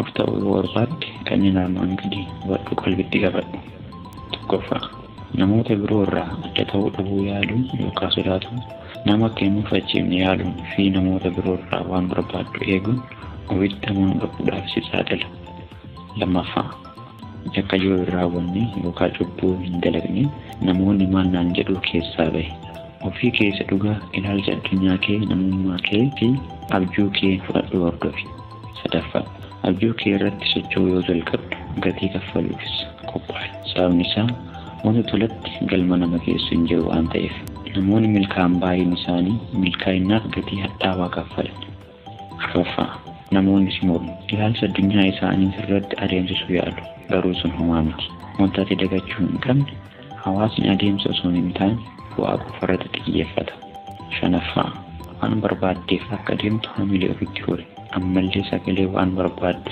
Of ta'uu yoo barbaadde kanneen armaan gadii hubadhu, qalbitti qabadhu. Tokkoffaa, namoota biroo irraa adda ta'uu dhabuu yaaluun yookaan sodaatuun, nama akka hin mufachiifne yaaluun fi namoota biroo irraa waan barbaaddu eeguun ofitti amanuu dhabuudhaaf si saaxila. Lammaffaa, yakka yoo hin raawwanne yookaan cubbuu hin dalagne namoonni maal naan jedhuu keessaa bahi. Ofii keessa dhugaa ilaalcha addunyaa kee, namummaa kee fi abjuu kee fudhadhu hordofi. Sadaffaa, abjuu kee irratti socho'uu yoo jalqabdu gatii kaffaluufis qophaa'i. Sababni isaa wanta tolatti galma nama geessu hin jiru waan ta'eef. Namoonni milkaa'an baay'een isaanii milkaa'inaaf gatii hadhaawaa kaffalan. Arfaffaa, namoonni si mormu. Ilaalcha addunyaa isaanii sirratti adeemsisuu yaalu. Garuu sun homaa miti. Wanta ati dagachuu hin qabne, hawaasni adeemsa osoo hin taane bu'aa qofa irratti xiyyeeffata. Shanaffaa, waan barbaaddeef akka deemtu hamilee ofitti hori. Ammallee sagalee waan barbaaddu